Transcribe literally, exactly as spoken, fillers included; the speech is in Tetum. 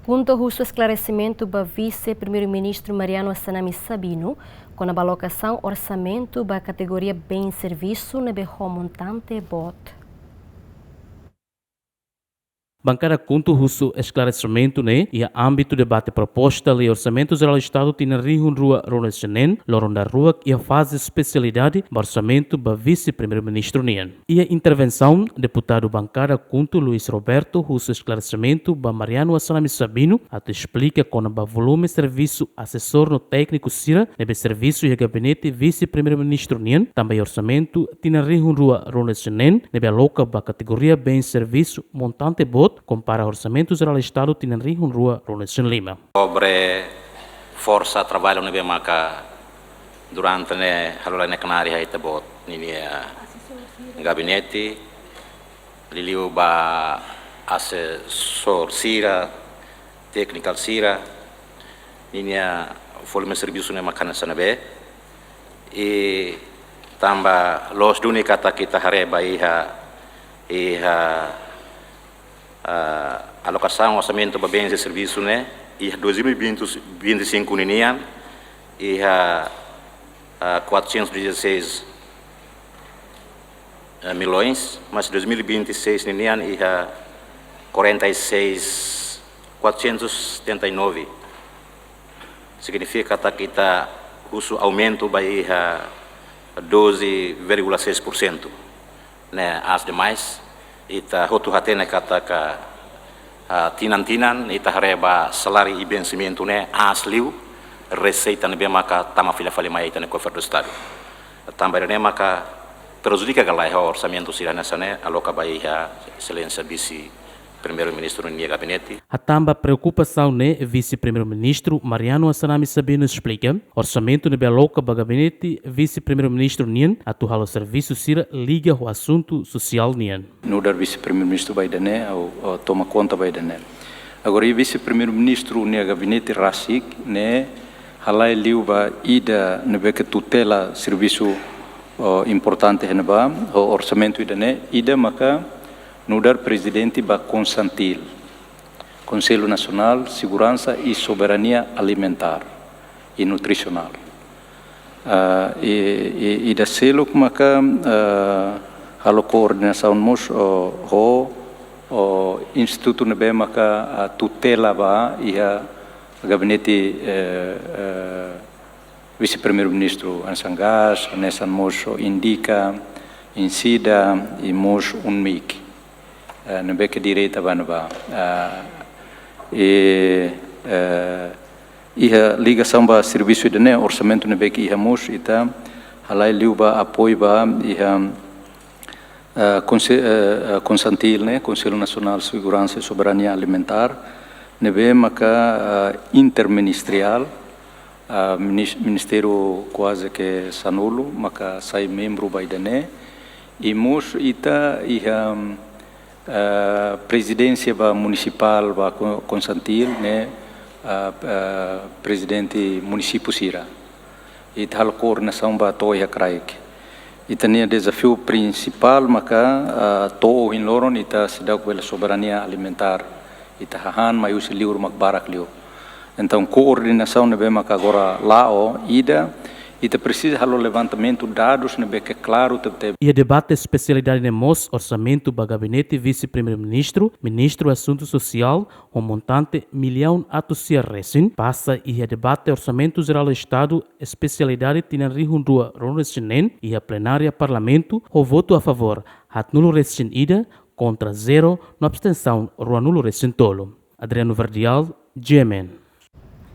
KHUNTO husu esklaresimentu ba Vise-Primeiru-Ministru Mariano Assanami Sabino, kona-ba alokasaun orsamentu ba kategoria bens servisu ne'ebé ho montante boot. Bankada KHUNTO husu esklaresimentu ne'e iha ámbitu debate proposta lei Orsamentu Jerál Estadu tinan rihun rua ruanulu-resin-neen, loron daruak iha faze espesialidade ba orsamentu ba Vise-Primeiru-Ministru nian. Iha intervensaun, deputadu bankada KHUNTO Luis Roberto husu esklaresimentu ba Mariano Assanami Sabino atu esplika kona-ba volume servisu asesór no tékniku sira ne'ebé servisu iha gabinete Vise-Primeiru-Ministru nian, tanba iha orsamentu tinan rihun rua ruanulu-resin-neen ne'ebé aloka ba kategoria bens servisu montante boot kompara Orsamentu Jerál Estadu tinan rihun rua ruanulu-resin-lima. Sobre forsa traballu ne'ebé maka durante ne'e halo lai ne'e knaar iha ita-boot ninia gabinete, liuliu ba asesór sira, tékniku sira, ninia volume servisu ne'e mak hanesan ne'ebé. I tanba loos duni katak ita haree ba iha, iha, ah, alokasaun orsamentu ba bens servisu ne'e, iha dois mil e vinte, vinte e cinco ninian, iha, ah, quatrocentos e dezasseis eh, milhões, mas dois mil e vinte e seis ninian iha quarenta e seis, quatrocentos e setenta e nove. Signifika katak ita husu aumentu ba iha doze vírgula seis por cento. Ne'e aas demais, ita hotu hatene katak, ah, tinan-tinan ita haree ba saláriu i vensimentu ne'e aas liu, reseita ne'ebé maka tama fila fali mai iha ita-nia kofre do Estadu. Tanba ida-ne'e maka prejudika ka lae ho orsamentu sira hanesan ne'e aloka ba iha Exelénsia Vise-Primeiru-Ministru nia gabinete. Hatán ba preokupasaun ne'e, Vise-Primeiru-Ministru Mariano Assanami Sabino esplika, orsamentu ne'ebé aloka ba gabinete Vise-Primeiru-Ministru nian atu halo servisu sira liga ho asuntu sosiál nian. Nu'udar Vise-Primeiru-Ministru ba ida-ne'e, ha'u, ha'u toma konta ba ida-ne'e. Agora, iha Vise-Primeiru-Ministru nia gabinete rasik ne'e halai liu ba ida ne'ebé ke tutela servisu, oh, importante iha ne'ebá, ho orsamentu ida-ne'e, ida maka nu'udar prezidente ba KONSANTIL, Konsellu Nasionál Seguransa i Soberania Alimentár i Nutrisionál. Ah, i, i, ida seluk maka, ah, halo koordenasaun mós, oh, ho, oh, institutu ne'ebé maka, ah, tutela ba iha gabinete, eh, eh, Vise-Primeiru-Ministru hanesan GAEES, hanesan mós INDICA, INCIDA i mós UNMIK. Eh, ne'ebé ke direta ba ne'ebá. Ah, i, eh, iha ligasaun ba servisu ida-ne'e, orsamentu ne'ebé ke iha mós ita halai liu ba apoiu ba iha, eh, konse-, eh, eh, KONSANTIL ne'e, Konsellu Nasionál Seguransa i Soberania Alimentár, ne'ebé maka, eh, interministeriál, ah, minis-, ministériu kuaze ke sanulu maka sai membru ba ida-ne'e. I mós ita iha, ah, prezidénsia ba munisipál ba Ko-, KONSANTIL ne'e, ah, ah, prezidente munisípiu sira. Ita halo koordenasaun ba to'o iha kraik. Ita-nia dezafiu prinsipál maka, ah, to'o ohin loron ita seidauk bele soberania alimentár. Ita hahán mai husi liur mak barak liu. Entaun, koordenasaun ne'ebé maka agora la'o ida, ita presiza halo levantamentu dadus ne'ebé ke klaru tebetebes. Iha debate espesialidade ne'e mós orsamentu ba gabinete Vise-Primeiru-Ministru, Ministru Asuntu Sosiál, ho montante millaun atus sia resin, pasa iha debate Orsamentu Jerál Estadu espesialidade tinan rihun rua ruanulu-resin-neen, iha plenária Parlamentu, ho votu a favór haatnulu-resin-ida, kontra zero, no abstensaun ruanulu-resin-tolu. Adriano Verdial, G M N.